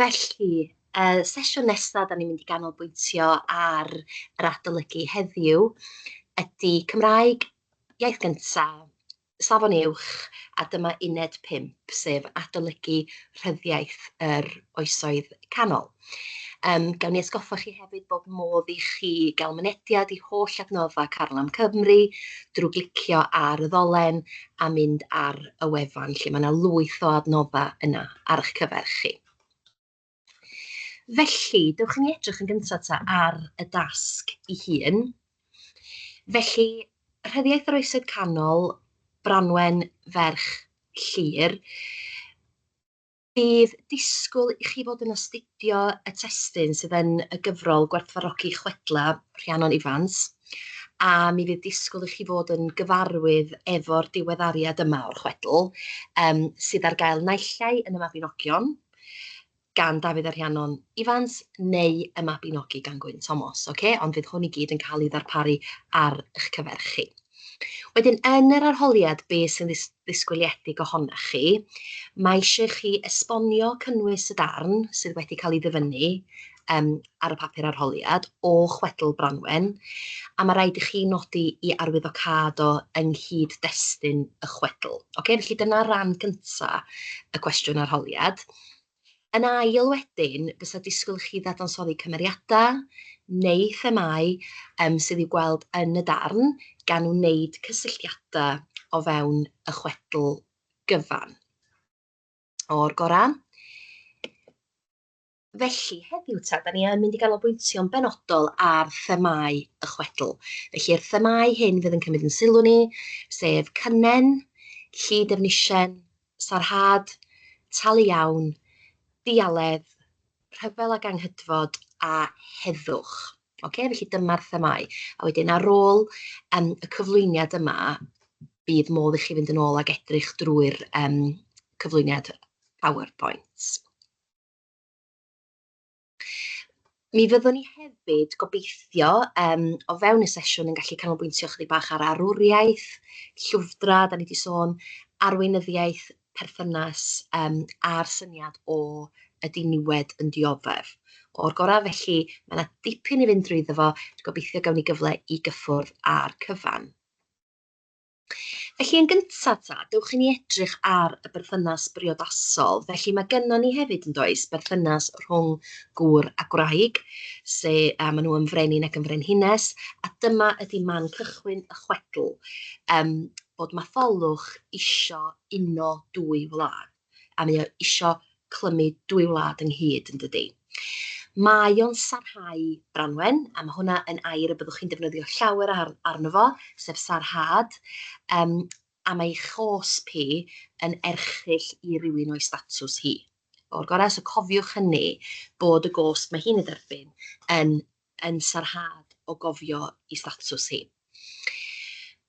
Felly, y sesiwn nesa dan ni'n mynd i ganolbwyntio ar yr adolygu heddiw ydy Cymraeg iaith gynta, Safon Uwch, a dyma uned 5, sef adolygu rhyddiaith yr Oesoedd Canol. Gawn ni atgoffa chi hefyd bod modd i chi gael mynediad i holl adnoddau Carlam Cymru drwy glicio ar y ddolen a mynd ar y wefan lle mae yna lwyth o adnoddau yna ar eich cyfer chi. Felly, dewch i ni edrych yn gyntaf ta ar y dasg ei hun. Felly, Rhyddiaith yr Oesoedd Canol, Branwen ferch Llŷr. Bydd disgwyl i chi fod yn astudio y testun sydd yn y gyfrol Gwerthfawrogi Chwedlau Rhiannon Ifans, a mi fydd disgwyl i chi fod yn gyfarwydd efo'r diweddariad yma o'r chwedl, sydd ar gael naill ai yn y Mabinogion gan Dafydd a Rhiannon Ifans neu y Mabinogi gan Gwyn Thomas, ocê? Ond fydd hwn i gyd yn cael ei ddarparu ar eich cyfer chi. Wedyn, yn yr arholiad, be sy'n ddisgwyliedig ohonoch chi, mae eisiau chi esbonio cynnwys y darn sydd wedi cael ei ddyfynnu ar y papur arholiad o chwedl Branwen, a mae rhaid i chi nodi i arwyddocâd o yng nghyd-destun y chwedl. Ocê, felly dyna ran gynta y cwestiwn arholiad. Yn ail wedyn, fysa disgwyl i chi ddadansoddi cymeriadau neu themâu sydd i'w gweld yn y darn, gan wneud cysylltiadau o fewn y chwedl gyfan. O'r gorau. Felly, heddiw ta, da ni yn mynd i ganolbwyntio'n benodol ar themâu y chwedl. Felly'r themâu hyn fydd yn cymryd yn sylw ni, sef cynnen, llid Efnisien, sarhad, talu iawn, dialedd, rhyfel ag anghydfod a heddwch. Ocê, felly dyma'r themâu. A wedyn ar ôl y cyflwyniad yma, bydd modd i chi fynd yn ôl ac edrych drwy'r cyflwyniad PowerPoint. Mi fyddwn ni hefyd, gobeithio, o fewn y sesiwn yn gallu canolbwyntio chydig bach ar arwriaeth, llwfrdra, da ni 'di sôn, arweinyddiaeth, perthynas, a'r syniad o y diniwed yn dioddef. O'r gorau, felly, mae 'na dipyn i fynd drwyddo fo, gobeithio gawn ni gyfle i gyffwrdd â'r cyfan. Felly yn gyntaf ta, dewch i ni edrych ar y berthynas briodasol. Felly mae gynnon ni hefyd yn does, berthynas rhwng gŵr a gwraig, se, a maen nhw yn frenin ac yn frenhines, a dyma ydy man cychwyn y chwedl, bod Matholwch isio uno dwy wlad. A mae o isio clymu dwy wlad ynghyd, yn dydi? Mae o'n sarhau Branwen, a mae hwnna yn air y byddwch chi'n defnyddio llawer ar, arno fo, sef sarhad, a mae ei chosb hi yn erchyll i rywun o'i statws hi. O'r gorau, so cofiwch hynny, bod y gosb mae hi'n ei dderbyn yn, yn sarhad o gofio i statws hi.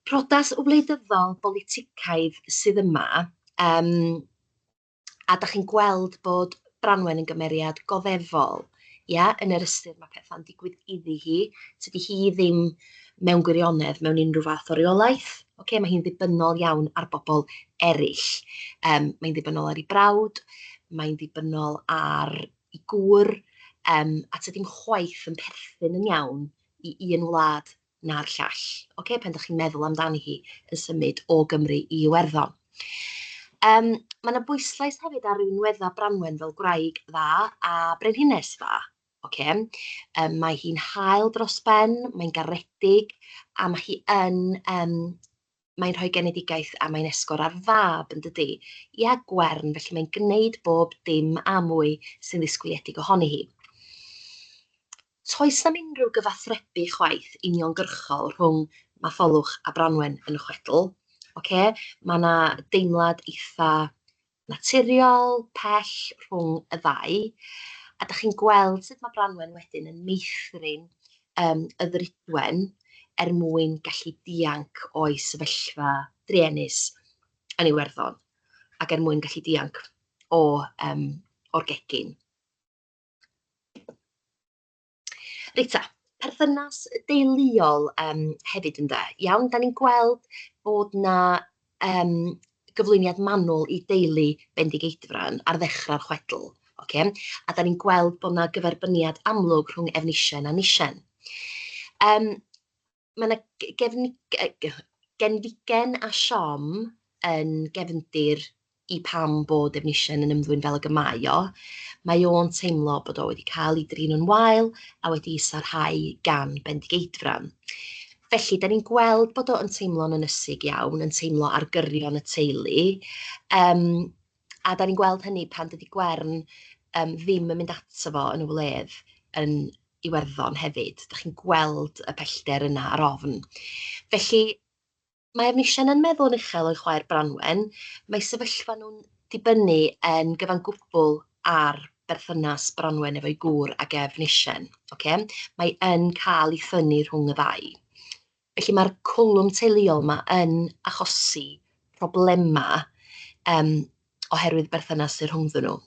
Priodas wleidyddol boliticaidd sydd yma, a dach chi'n gweld bod Branwen yn gymeriad goddefol, ia, yn yr ystyr mae pethau'n digwydd iddi hi, tydi hi ddim mewn gwirionedd mewn unrhyw fath o reolaeth, ocê, mae hi'n ddibynnol iawn ar bobl eraill. Mae'n ddibynnol ar ei brawd, mae'n ddibynnol ar ei gŵr, a tydi'm chwaith yn perthyn yn iawn i un wlad na'r llall. Ocê, pan dach chi'n meddwl amdani hi yn symud o Gymru i Iwerddon. Mae 'na bwyslais hefyd ar rinweddau Branwen fel gwraig dda a brenhines dda. Ocê, mae hi'n hael dros ben, mae'n garedig, a mae hi yn, mae'n rhoi genedigaeth a mae'n esgor ar fab, yn dydi? Ia, Gwern, felly mae'n gwneud bob dim a mwy sy'n ddisgwyliedig ohoni hi. Toes na'm unrhyw gyfathrebu chwaith uniongyrchol rhwng Matholwch a Branwen yn y chwedl. Ocê, mae 'na deimlad eitha naturiol, pell rhwng y ddau, a dach chi'n gweld sut mae Branwen wedyn yn meithrin y ddrudwen er mwyn gallu dianc o'i sefyllfa druenus yn Iwerddon, ac er mwyn gallu dianc o, o'r gegin. Reit ta, perthynas deuluol hefyd ynde. Iawn, dan ni'n gweld bod 'na gyflwyniad manwl i deulu Bendigeidfran ar ddechrau'r chwedl. Ocê? A 'dan ni'n gweld bod 'na gyferbyniad amlwg rhwng Efnisien a Nisien. Mae 'na genfigen a siom yn gefndir i pam bod Efnisien yn ymddwyn fel ag y mae o. Mae o'n teimlo bod o wedi cael ei drin yn wael a wedi ei sarhau gan Bendigeidfran. Felly, da ni'n gweld bod o yn teimlo'n ynysig iawn, yn teimlo ar gyrion y teulu. A da ni'n gweld hynny pan dydy Gwern ddim yn mynd ato fo yn y wledd yn Iwerddon hefyd. Dach chi'n gweld y pellter yna a'r ofn. Felly, mae Efnisien yn meddwl yn uchel o'i chwaer Branwen. Mae sefyllfa nhw'n dibynnu yn gyfan gwbl ar berthynas Branwen efo'i gŵr ag Efnisien. Ocê? Mae yn cael ei thynnu rhwng y ddau. Felly mae'r cwlwm teuluol 'ma yn achosi problemau oherwydd berthynas sydd rhwngddyn nhw.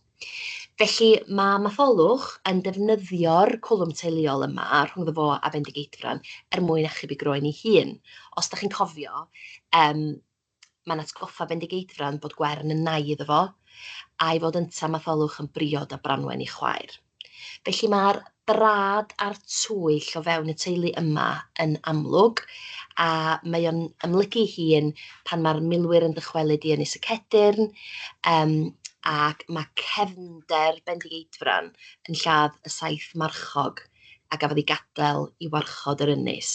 Felly mae Matholwch yn defnyddio'r cwlwm teuluol yma rhwngddo fo a Bendigeidfran er mwyn achub ei groen ei hun. Os dach chi'n cofio, mae'n atgoffa Bendigeidfran bod Gwern yn nai iddo fo, a'i fod ynta Matholwch yn briod â Branwen ei chwaer. Felly mae'r brad a'r twyll o fewn y teulu yma yn amlwg, a mae o'n amlygu ei hun pan mae'r milwyr yn dychwelyd i Ynys y Cedyrn, ac mae cefnder Bendigeidfran yn lladd y 7 marchog a gafodd ei gadael i warchod yr ynys,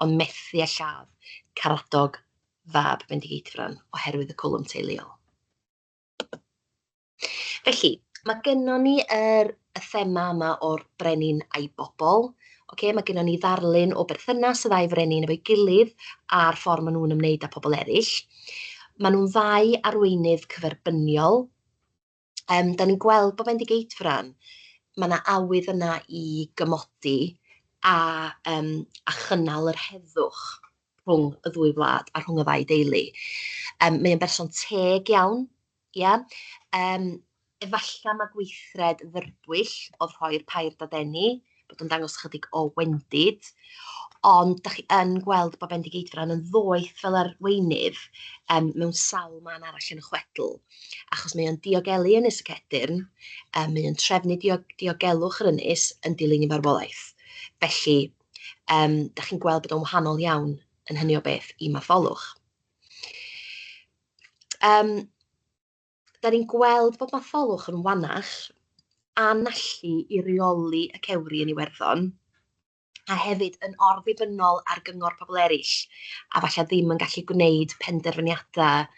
ond methu â lladd Caradog fab Bendigeidfran oherwydd y cwlwm teuluol. Felly, mae gynnon ni yr, y thema yma o'r brenin a'i bobl. Ocê, mae gynnon ni ddarlun o berthynas y ddau frenin efo'i gilydd a'r ffordd maen nhw'n ymwneud â pobl eraill. Maen nhw'n ddau arweinydd cyferbyniol. Da ni'n gweld bod Bendigeidfran, mae 'na awydd yna i gymodi a chynnal yr heddwch rhwng y ddwy wlad a rhwng y ddau deulu. Mae o'n berson teg iawn, ia. Efallai mae gweithred fyrbwyll oedd rhoi'r pair dadeni, bod yn dangos chydig o wendid, ond dach chi yn gweld bod Bendigeidfran yn ddoeth fel arweinydd mewn sawl man arall yn y chwedl, achos mae o'n diogelu Ynys y Cedyrn, mae o'n trefnu diogelwch yr ynys yn dilyn ei farwolaeth. Felly, dach chi'n gweld bod o'n wahanol iawn yn hynny o beth i Matholwch. Da ni'n gweld bod Matholwch yn wanach anallu i reoli y cewri yn Iwerddon, a hefyd yn orddibynnol ar gyngor pobl eraill, a falle ddim yn gallu gwneud penderfyniadau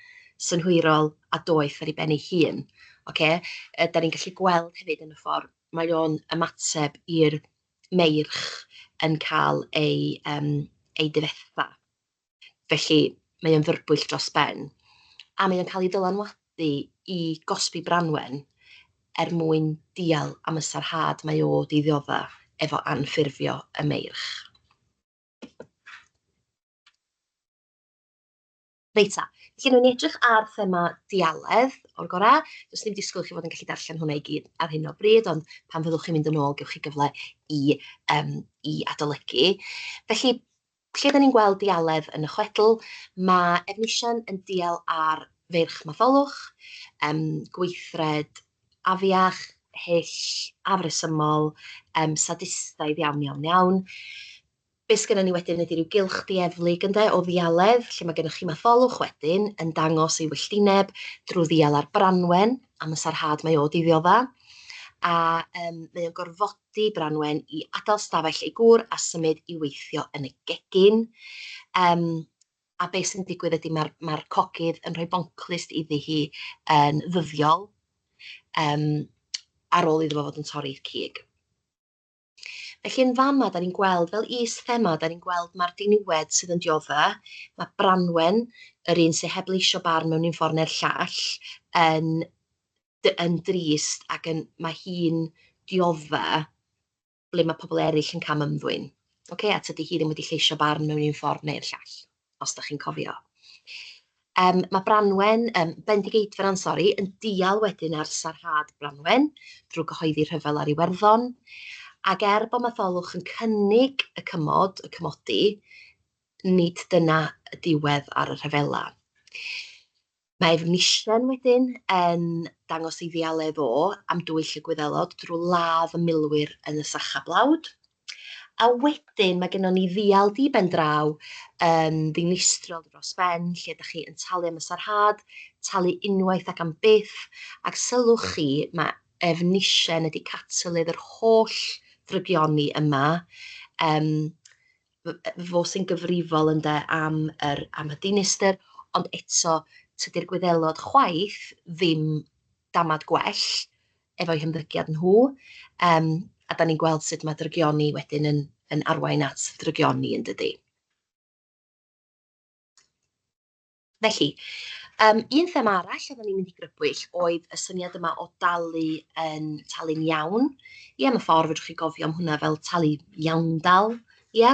synhwyrol a doeth ar ei ben ei hun. Ocê? Da ni'n gallu gweld hefyd yn y ffordd mae o'n ymateb i'r meirch yn cael eu difetha. Felly mae o'n fyrbwyll dros ben, a mae o'n cael ei ddylanwadu i gosbi Branwen er mwyn dial am y sarhad mae o 'di ddiodda efo anffurfio y meirch. Reit ta, felly wnawn ni edrych ar thema dialedd o'r gorau. Does dim disgwyl i chi fod yn gallu darllen hwnna i gyd ar hyn o bryd, ond pan fyddwch chi'n mynd yn ôl, gewch chi gyfle i adolygu. Felly, lle da ni'n gweld dialedd yn y chwedl, mae Efnisien yn dial ar feirch Matholwch, gweithred afiach, hyll, afresymol, sadistaidd iawn, iawn, iawn. Be sgynnon ni wedyn ydy rhyw gylch dieflig ynde, o ddialedd, lle mae gennych chi Matholwch wedyn yn dangos ei wylltineb drwy ddial ar Branwen am y sarhad mae o 'di ddiodda, a mae o'n gorfodi Branwen i adael stafell ei gŵr a symud i weithio yn y gegin. A beth sy'n digwydd ydy mae'r cogydd yn rhoi bonclust iddi hi yn ddyddiol ar ôl iddo fo fod yn torri'r cig. Felly yn fama, da ni'n gweld fel is-thema, da ni'n gweld mae'r diniwed sydd yn diodda, mae Branwen, yr un sydd heb leisio barn mewn un ffordd neu'r llall, yn drist ac yn, mae hi'n diodda ble mae pobl eraill yn cam ymddwyn. Ocê, a tydi hi ddim wedi lleisio barn mewn un ffordd neu'r llall, os dach chi'n cofio. Mae Branwen, Bendigeidfran, sori, yn dial wedyn ar sarhad Branwen drwy gyhoeddi rhyfel ar Iwerddon, ac er bod Matholwch yn cynnig y cymod, y cymodi, nid dyna y diwedd ar y rhyfela. Mae Efnisien wedyn yn dangos ei ddialedd o am dwyll y Gwyddelod drwy ladd y milwyr yn y sacha blawd. A wedyn mae gennon ni ddial di ben draw yn ddinistriol dros ben, lle ydych chi yn talu am y sarhad, talu unwaith ac am byth, ac sylwch chi, mae Efnisien ydy catalydd yr holl ddrygioni yma. Um, fo sy'n gyfrifol ynde am yr am y dinistr, ond eto tydi'r Gwyddelod chwaith ddim damad gwell efo'u hymddygiad nhw. Um, a da ni'n gweld sut mae drygioni wedyn yn, yn arwain at ddrygioni yn dydy. Felly, um, un thema arall oedden ni'n mynd i grybwyll oedd y syniad yma o dalu yn talu'n iawn. Ie, mae ffordd fedrwch chi gofio am hwnna fel talu iawndal. Ie.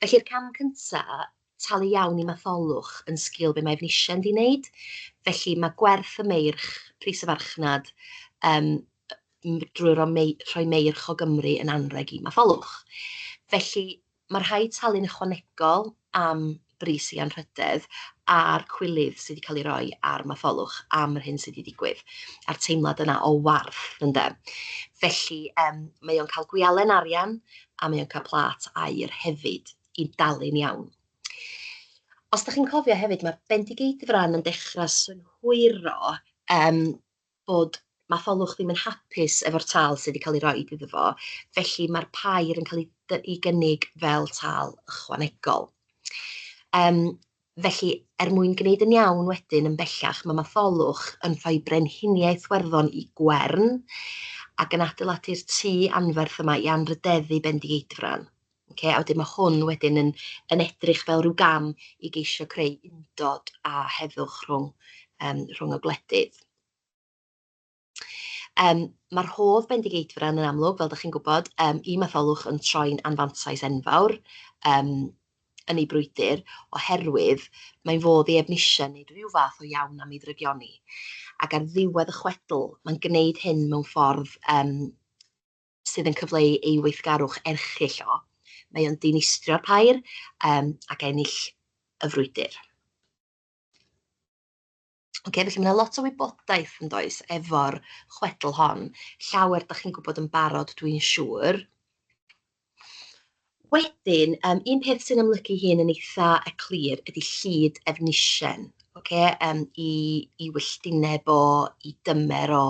Felly'r cam cyntaf, talu iawn i Matholwch yn sgil be mae Efnisien di wneud. Felly mae gwerth y meirch, pris y farchnad, um, drwy roi, mei, rhoi meirch o Gymru yn anrheg i Matholwch. Felly Mae rhaid talu'n ychwanegol am bris ei anrhydedd a'r cwilydd sydd wedi cael ei roi ar Matholwch am yr hyn sydd wedi digwydd, a'r teimlad yna o warth, ynde. Felly, um, mae o'n cael gwialen arian a mae o'n cael plât aur hefyd i dalu'n iawn. Os da chi'n cofio hefyd, mae Bendigeidfran yn dechrau synhwyro um, bod Matholwch ddim yn hapus efo'r tâl sydd wedi cael ei roid iddo fo, felly mae'r pair yn cael ei, ei gynnig fel tâl ychwanegol. Um, felly, er mwyn gwneud yn iawn wedyn yn bellach, mae Matholwch yn ffoi brenhiniaeth Werddon i Gwern ac yn adeiladu'r tŷ anferth yma i anrhydeddu Bendigeidfran. Okay? A wedyn mae hwn wedyn yn, yn edrych fel rhyw gam i geisio creu undod a heddwch rhwng, um, rhwng y gwledydd. Um, Mae'r hodd Bendigeidfran yn amlwg, fel ydych chi'n gwybod, um, i Matholwch yn troi'n anfantais enfawr um, yn ei brwydr, oherwydd mae'n fodd i Efnisien wneud rhyw fath o iawn am ei ddrygioni. Ac ar ddiwedd y chwedl, mae'n gwneud hyn mewn ffordd um, sydd yn cyfleu ei weithgarwch erchyll o. Mae o'n dinistrio'r pair um, ac ennill y frwydr. Okay, felly mae yna lot o wybodaeth yn does efo'r chwedl hon. Llawer da chi'n gwybod yn barod, dwi'n siŵr. Wedyn, um, un peth sy'n amlygu hyn yn eitha clir ydy llid Efnisien, okay? um, i, i wylltineb o, i dymer o,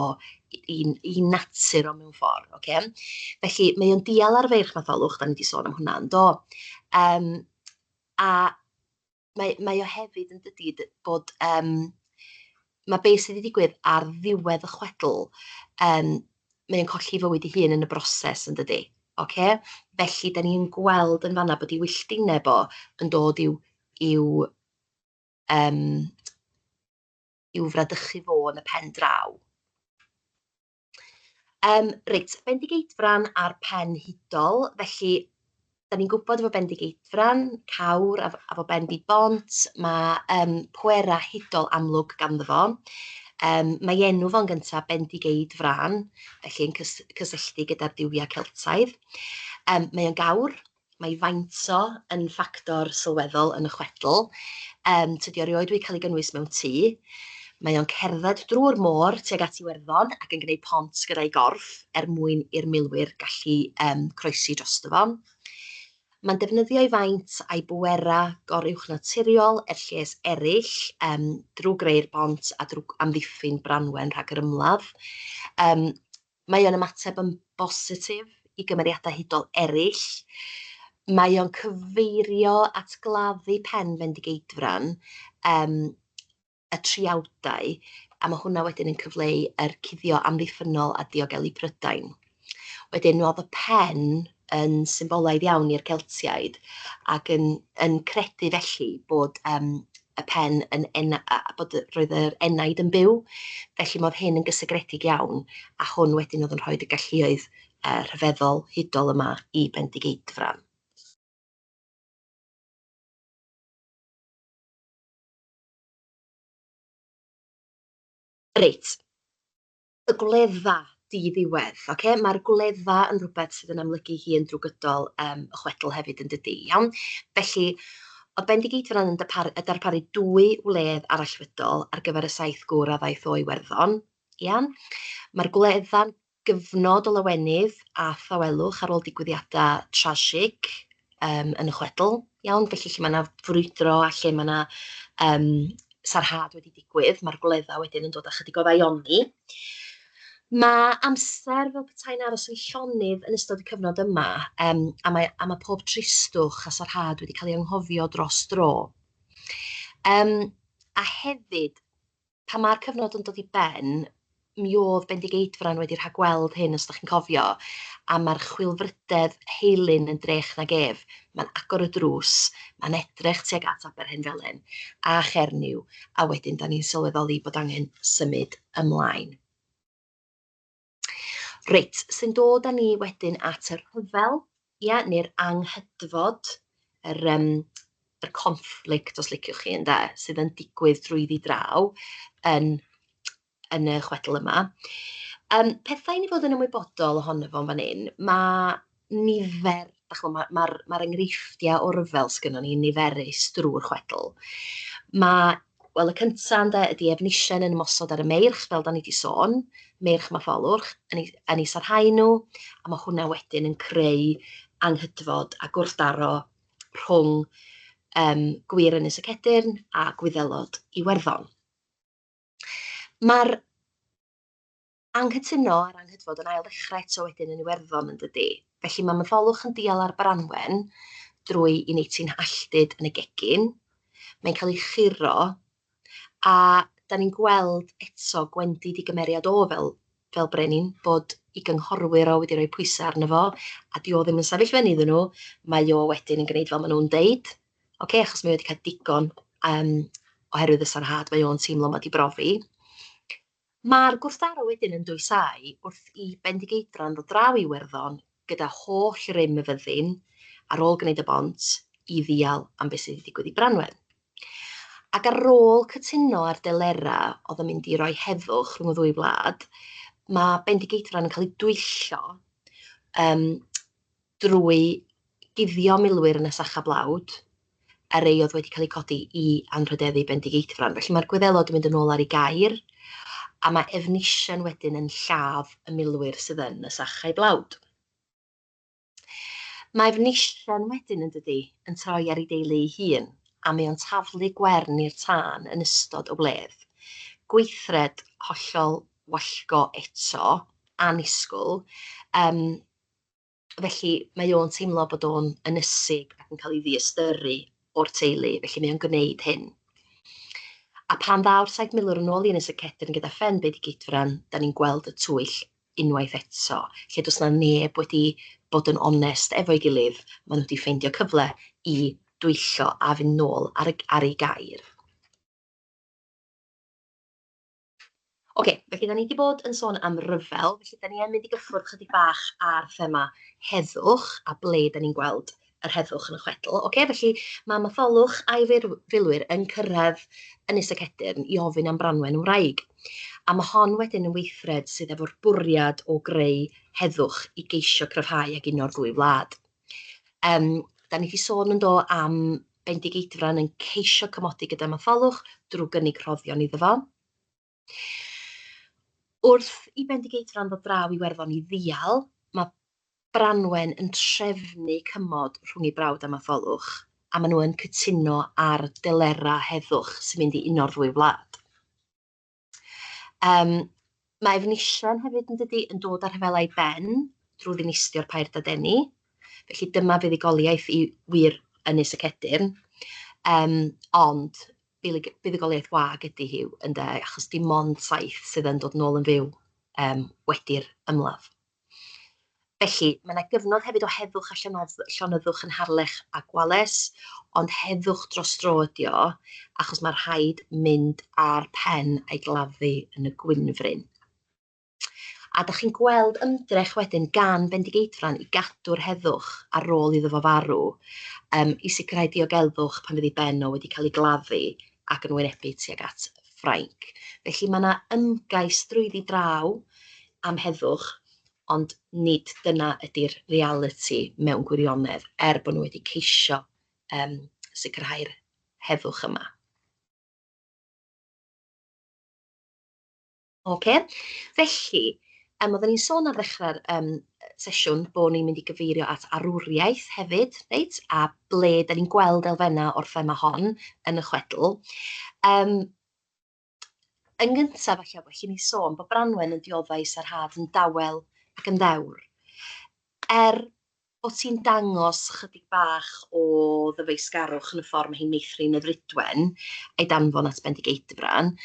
i, i natur o mewn ffordd. Okay? Felly, mae o'n dial ar feirch Matholwch, da ni wedi sôn am hwnna, yn do. Um, a mae, mae o hefyd yn dydy bod um, mae beth sydd wedi digwydd ar ddiwedd y chwedl, um, mae o'n colli fywyd ei hun yn y broses yn dydy. Okay? Felly, da ni'n gweld yn fanna bod ei wylltineb o yn dod i'w, i'w, um, i'w fradychu fo yn y pen draw. Um, reit, Bendigeidfran a'r pen hudol. Felly, da ni'n gwybod efo Bendigeidfran, cawr a, a fo ben di bont, mae um, pwera hudol amlwg ganddo fo. Um, mae enw fo'n gyntaf Bendigeidfran, felly yn cys cysylltu gyda'r duwiau Celtaidd. Um, mae o'n gawr, Mae faint o yn ffactor sylweddol yn y chwedl. Um, tydi o rioed wedi cael ei gynnwys mewn tŷ. Mae o'n cerdded drwy'r môr tuag at Iwerddon ac yn gwneud pont gyda'i gorff er mwyn i'r milwyr gallu um, croesi drosto fo. Mae'n defnyddio ei faint a'i bwerau goruwchnaturiol er lles eraill um, drwy greu'r bont a drwy amddiffyn Branwen rhag yr ymladd. Um, Mae o'n ymateb yn bositif i gymeriadau hudol eraill. Mae o'n cyfeirio at gladdu pen Fendigeidfran, um, y triawdau, a mae hwnna wedyn yn cyfleu yr cuddio amddiffynnol a diogelu Prydain. Wedyn, oedd y pen yn symbolaidd iawn i'r Celtiaid ac yn, yn credu felly bod um, y pen yn ena, a bod roedd yr enaid yn byw. Felly mae hyn yn gysegredig iawn, a hwn wedyn oedd yn rhoi y galluoedd uh, rhyfeddol hudol yma i Bendigeidfran. Reit, y gwledda di-ddiwedd, ocê? Mae'r gwledda yn rhywbeth sydd yn amlygu hun drwy gydol um, y chwedl hefyd yn dydy, iawn? Felly, Oedd Bendigeidfran yn darparu dwy wledd arallfydol ar gyfer y 7 gŵr a ddaeth o Iwerddon. Iawn? Mae'r gwledda'n gyfnod o lawenydd a thawelwch ar ôl digwyddiadau trasig yn y chwedl. Iawn? Felly lle mae yna frwydro a lle mae yna sarhad wedi digwydd, mae'r gwledda wedyn yn dod â chydig o ddaioni. Mae amser fel petai'n aros yn llonydd yn ystod y cyfnod yma, a mae pob tristwch a sarhad wedi cael ei anghofio dros dro. A hefyd, pan mae'r cyfnod yn dod i ben, mi oedd Bendigeidfran wedi rhagweld hyn, os ydych chi'n cofio, a mae'r chwilfrydedd Heilyn yn drech nag ef. Mae'n agor y drws, mae'n edrych tuag at Aberhenfelen a Chernyw, a wedyn da ni'n sylweddoli bod angen symud ymlaen. Reit, sy'n dod â ni wedyn at y rhyfel, ia, neu'r anghydfod, yr conflict, os liciwch chi, ynde, sydd yn digwydd drwyddi draw yn y chwedl yma. Pethau i ni fod yn ymwybodol ohono fo fan hyn, mae nifer, dach ch'mo', ma' enghreifftiau o ryfel sgynnon ni niferus drwy'r chwedl. Mae, wel, y cynta ynde ydy Efnisien yn ymosod ar y meirch, fel da ni wedi sôn, meirch Matholwch, yn eu sarhau nhw, a mae hwnna wedyn yn creu anghydfod a gwrthdaro rhwng gwŷr Ynys y Cedyrn a Gwyddelod Iwerddon. Mae'r anghytuno a'r anghydfod yn ail ddechrau eto wedyn yn Iwerddon, yn dydy. Felly mae Matholwch yn dial ar Branwen drwy i wneud ti'n alltud yn y gegin. Mae'n cael ei churo, a da ni'n gweld eto gwendid i gymeriad o fel brenin, bod i gynghorwyr o wedi rhoi pwysau arno fo, a di o ddim yn sefyll fyny iddyn nhw, mae o wedyn yn gwneud fel maen nhw'n deud. Oce, achos mae o wedi cael digon oherwydd y sarhad mae o'n teimlo mae 'di brofi. Mae'r gwrthdaro wedyn yn dwysau wrth i Bendigeidfran ddod draw i Iwerddon gyda holl rym y fyddin ar ôl gwneud y bont i ddial am beth sydd wedi digwydd i Branwen. Ac ar ôl cytuno ar delerau oedd yn mynd i roi heddwch rhwng y ddwy wlad, mae Bendigeidfran yn cael ei dwyllo drwy guddio milwyr yn y sacha blawd, a rei oedd wedi cael eu codi i anrhydeddu Bendigeidfran. Felly mae'r Gwyddelod yn mynd yn ôl ar ei gair, a mae Efnisien wedyn yn lladd y milwyr sydd yn y sachau blawd. Mae Efnisien wedyn, yn dydi, yn troi ar ei deulu ei hun, a mae o'n taflu Gwern i'r tân yn ystod y wledd. Gweithred hollol wallgo eto, annisgwyl. Felly mae o'n teimlo bod o'n ynysig ac yn cael ei ddiystyru o'r teulu, felly mae o'n gwneud hyn. A pan ddaw'r 7 milwr yn ôl i Ynys y Cedyrn gyda phen Bendigeidfran, da ni'n gweld y twyll unwaith eto, lle does na neb wedi bod yn onest efo'i gilydd, maen nhw wedi ffeindio cyfle i dwyllo a fynd nôl ar ei gair. Oce, felly da ni wedi bod yn sôn am ryfel, felly da ni yn mynd i gyffwrdd chydig bach ar thema heddwch a ble da ni'n gweld yr heddwch yn y chwedl. Oce, felly mae Matholwch a'i filwyr yn cyrraedd Ynys y Cedyrn i ofyn am Branwen yn wraig. A mae hon wedyn yn weithred sydd efo'r bwriad o greu heddwch i geisio cryfhau ac uno'r ddwy wlad. Da ni wedi sôn yn do am Bendigeidfran yn ceisio cymodi gyda Matholwch drwy gynnig rhoddion iddo fo. Wrth i Bendigeidfran ddod draw i Iwerddon i ddial, mae Branwen yn trefnu cymod rhwng ei brawd a Matholwch, a maen nhw yn cytuno ar delerau heddwch sy'n mynd i uno'r ddwy wlad. Mae Efnisien hefyd, yn dydi, yn dod â'r rhyfelau i ben drwy ddinistrio'r Pair Dadeni. Felly dyma fuddugoliaeth i wir Ynys y Cedyrn. Ond buddugoliaeth wag ydy hi, ynde, achos dim ond 7 sydd yn dod nôl yn fyw wedi'r ymladd. Felly, mae yna gyfnod hefyd o heddwch a llonyddwch yn Harlech a Gwales, ond heddwch dros dro ydi o, achos mae rhaid mynd â'r pen a'i gladdu yn y Gwynfryn. A dach chi'n gweld ymdrech wedyn gan Bendigeidfran i gadw'r heddwch ar ôl iddo fo farw, i sicrhau diogelwch pan fydd ei ben o wedi cael ei gladdu ac yn wynebu tuag at Ffrainc. Felly mae yna ymgais drwyddi draw am heddwch, ond nid dyna ydy'r realiti mewn gwirionedd, er bod nhw wedi ceisio sicrhau'r heddwch yma. Ocê, felly, oedden ni'n sôn ar ddechrau'r sesiwn bod ni'n mynd i gyfeirio at arwriaeth hefyd, reit, a ble dan ni'n gweld elfennau o'r thema hon yn y chwedl. Yn gyntaf, falle, well i ni sôn bod Branwen yn dioddef ei sarhad yn dawel ac yn ddewr. Er bod hi'n dangos chydig bach o ddyfeisgarwch yn y ffordd mae hi'n meithrin y frudwen a'i danfon at Bendigeidfran,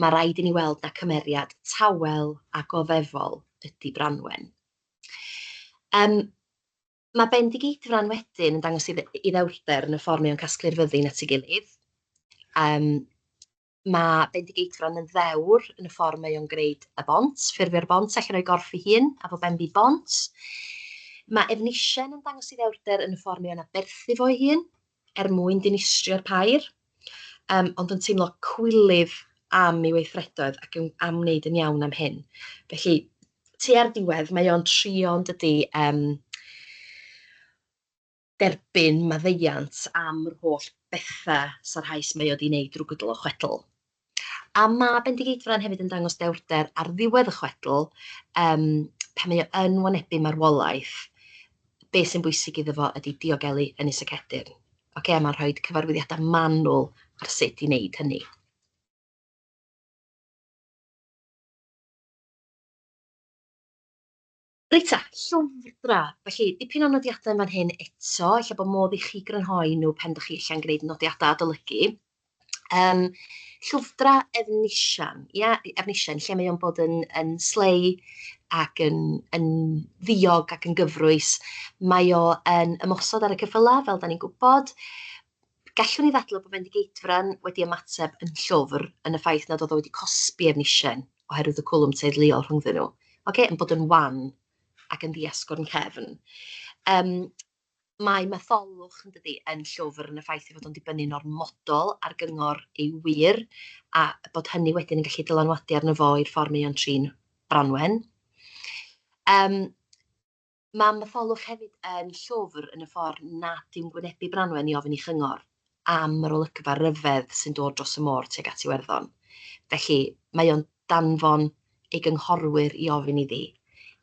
mae rhaid i ni weld na cymeriad tawel a goddefol ydy Branwen. Mae Bendigeidfran wedyn yn dangos ei ddewrder yn y ffordd mae o'n casglu'r fyddin at ei gilydd. Mae Bendigeidfran yn ddewr yn y ffordd mae o'n gwneud y bont, ffurfio'r bont allan o'i gorff ei hun, a fo benbi bont. Mae Efnisien yn dangos ei ddewrder yn y ffordd mae o'n aberthu fo'i hun er mwyn dinistrio'r pair, ond yn teimlo cwilydd am ei weithredoedd ac yn, am wneud yn iawn am hyn. Felly, tua'r diwedd, mae o'n trio, yn dydi, derbyn maddeuant am yr holl bethau sarhaus mae o 'di wneud drwy gydol y chwedl. A mae Bendigeidfran hefyd yn dangos dewrder ar ddiwedd y chwedl, pan mae o yn wynebu marwolaeth, be sy'n bwysig iddo fo ydy diogelu Ynys y Cedyrn. Ocê, a mae'n rhoi cyfarwyddiadau manwl ar sut i wneud hynny. Reit ta, llwfrdra. Felly, dipyn o nodiadau yn fan hyn eto, ella bod modd i chi grynhoi nhw pan dach chi ella'n gwneud nodiadau adolygu. Llwfrdra Efnisien, ia, Efnisien, lle mae o'n bod yn slei ac yn ddiog ac yn gyfrwys. Mae o yn ymosod ar y ceffylau, fel da ni'n gwybod. Gallwn ni ddadlau bod Bendigeidfran wedi ymateb yn llwfr yn y ffaith nad oedd o wedi cosbi Efnisien oherwydd y cwlwm teuluol rhyngddyn nhw. Ocê, yn bod yn wan ac yn ddiasgwrn cefn. Mae Matholwch, yn dydi, yn llwfr yn y ffaith ei fod o'n dibynnu'n ormodol ar gyngor ei wŷr, a bod hynny wedyn yn gallu dylanwadu arno fo i'r ffordd mae o'n trin Branwen. Mae Matholwch hefyd yn llwfr yn y ffordd nad yw'n gwynebu Branwen i ofyn ei chyngor am yr olygfa ryfedd sy'n dod dros y môr tuag at Iwerddon. Felly, mae o'n danfon ei gynghorwyr i ofyn iddi.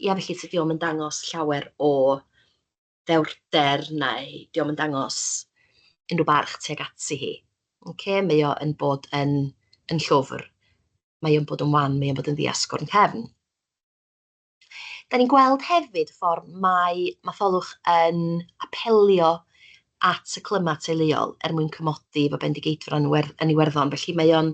Ia, felly tydi o'm yn dangos llawer o ddewrder neu 'di o'm yn dangos unrhyw barch tuag ati hi. Ocê, mae o yn bod yn llwfr. Mae o'n bod yn wan, mae o'n bod yn ddiasgwrn cefn. Da ni'n gweld hefyd ffordd mae Matholwch yn apelio at y clymau teuluol er mwyn cymodi efo Bendigeidfran yn Iwerddon. Felly mae o'n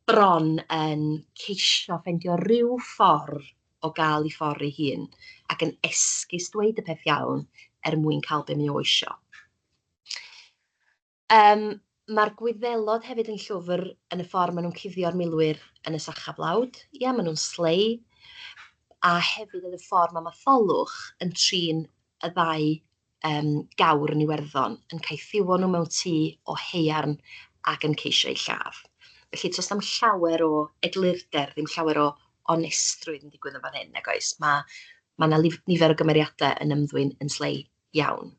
bron yn ceisio ffeindio rhyw ffordd o gael ei ffordd ei hun ac yn esgus dweud y peth iawn er mwyn cael be mae o isio. Mae'r Gwyddelod hefyd yn llwfr yn y ffordd maen nhw'n cuddio'r milwyr yn y sacha blawd. Ia, maen nhw'n slei. A hefyd yn y ffordd mae Matholwch yn trin y ddau gawr yn Iwerddon, yn caethiwo nhw mewn tŷ o haearn ac yn ceisio eu lladd. Felly, does na'm llawer o eglurder, ddim llawer o onestrwydd yn digwydd yn fan hyn, nag oes? Mae 'na nifer o gymeriadau yn ymddwyn yn slei iawn.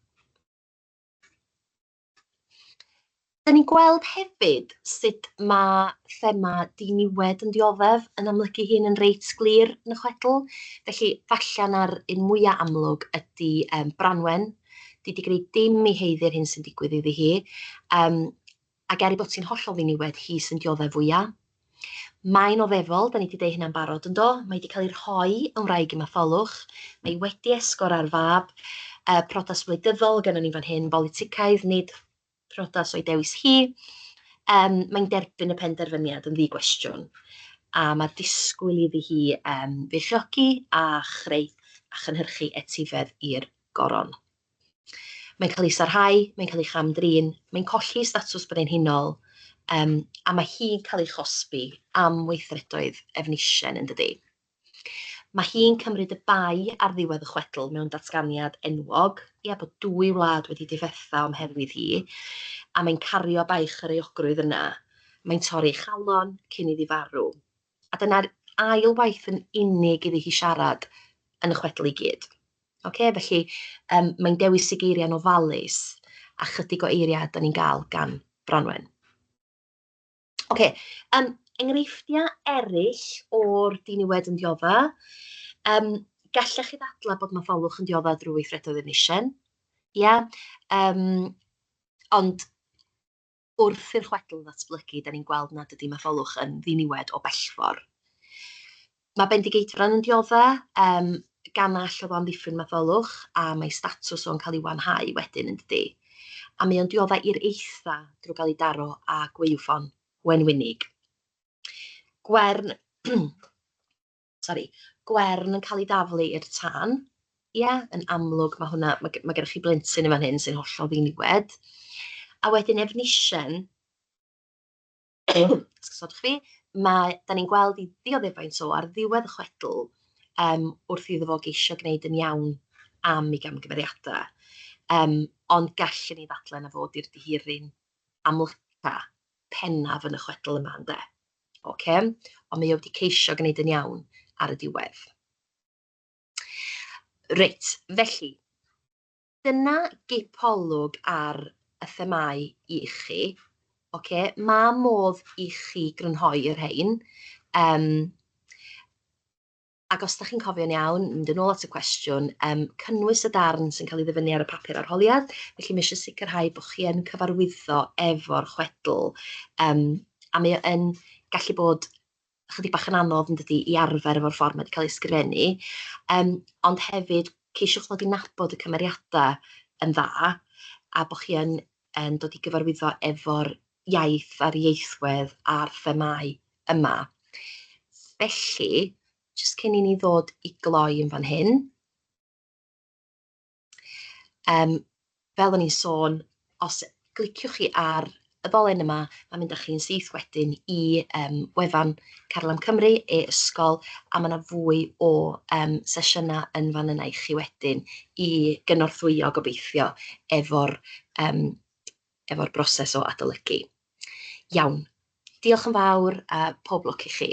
Da ni'n gweld hefyd sut mae thema diniwed yn dioddef yn amlygu hun yn reit glir yn y chwedl. Felly, falle na'r un mwyaf amlwg ydy Branwen. Di 'di gwneud dim i haeddu'r hyn sy'n digwydd iddi hi. Ac er ei bod hi'n hollol ddiniwed, hi sy'n dioddef fwyaf. Mae'n oddefol, da ni wedi deud hynna'n barod yn do. Mae wedi cael ei rhoi yn wraig i Matholwch. Mae wedi esgor ar fab. Priodas wleidyddol gynnon ni fan hyn, boliticaidd, nid priodas o'i dewis hi. Mae'n derbyn y penderfyniad yn ddi-gwestiwn. A mae disgwyl iddi hi feichiogi a chreu a chynhyrchu etifedd i'r goron. Mae'n cael ei sarhau, mae'n cael ei cham-drin, mae'n colli statws brenhinol, a mae hi'n cael ei chosbi am weithredoedd Efnisien, yn dydi? Mae hi'n cymryd y bai ar ddiwedd y chwedl mewn datganiad enwog, ia, bod dwy wlad wedi difetha o'm herwydd hi, a mae'n cario baich yr euogrwydd yna. Mae'n torri ei chalon cyn iddi farw. A dyna'r ail waith yn unig iddi hi siarad yn y chwedl i gyd. Ocê, felly mae'n dewis ei geiriau'n ofalus A chydig o eiriau da ni'n gael gan Branwen. Ocê, enghreifftiau eraill o'r diniwed yn diodda. Gallech chi ddadlau bod Matholwch yn diodda drwy weithredoedd Efnisien, ia? Ond wrth i'r chwedl ddatblygu, da ni'n gweld nad ydy Matholwch yn ddiniwed o bellfor. Mae Bendigeidfran yn diodda, gan na allodd o amddiffyn Matholwch, a mae statws o'n cael ei wanhau wedyn, yn dydi? A mae o'n diodda i'r eitha drwy gael ei daro â gwaywffon wenwynig. Gwern, sori, Gwern yn cael ei daflu i'r tân. Ia, yn amlwg mae hwnna, mae gennych chi blentyn yn fan hyn sy'n hollol ddiniwed. A wedyn Efnisien, esgusodwch fi, mae, da ni'n gweld i ddioddefaint o ar ddiwedd y chwedl wrth iddo fo geisio gwneud yn iawn am ei gamgymeriadau. Ond gallwn ni ddadlau na fod i'r dihiryn amlyca pennaf yn y chwedl yma, ynde? Ocê? Ond mae o wedi ceisio gwneud yn iawn ar y diwedd. Reit, felly, dyna gipolwg ar y themâu i chi. Ocê, mae modd i chi grynhoi y rhain. Ac os dach chi'n cofio'n iawn, mynd yn ôl at y cwestiwn, cynnwys y darn sy'n cael ei ddyfynnu ar y papur arholiad, felly mae eisiau sicrhau bod chi yn cyfarwyddo efo'r chwedl. A mae o yn gallu bod chydig bach yn anodd yn dydi i arfer efo'r ffordd mae wedi cael ei ysgrifennu. Ond hefyd ceisiwch ddod i nabod y cymeriadau yn dda a bod chi yn dod i gyfarwyddo efo'r iaith a'r ieithwedd a'r themâu yma. Felly, jyst cyn i ni ddod i gloi yn fan hyn, fel o'n i'n sôn, os gliciwch chi ar y ddolen yma, mae'n mynd â chi'n syth wedyn i wefan Carlam Cymru, e-ysgol, a mae yna fwy o sesiynau yn fan yna i chi wedyn i gynorthwyo gobeithio efo'r broses o adolygu. Iawn, diolch yn fawr a pob lwc i chi.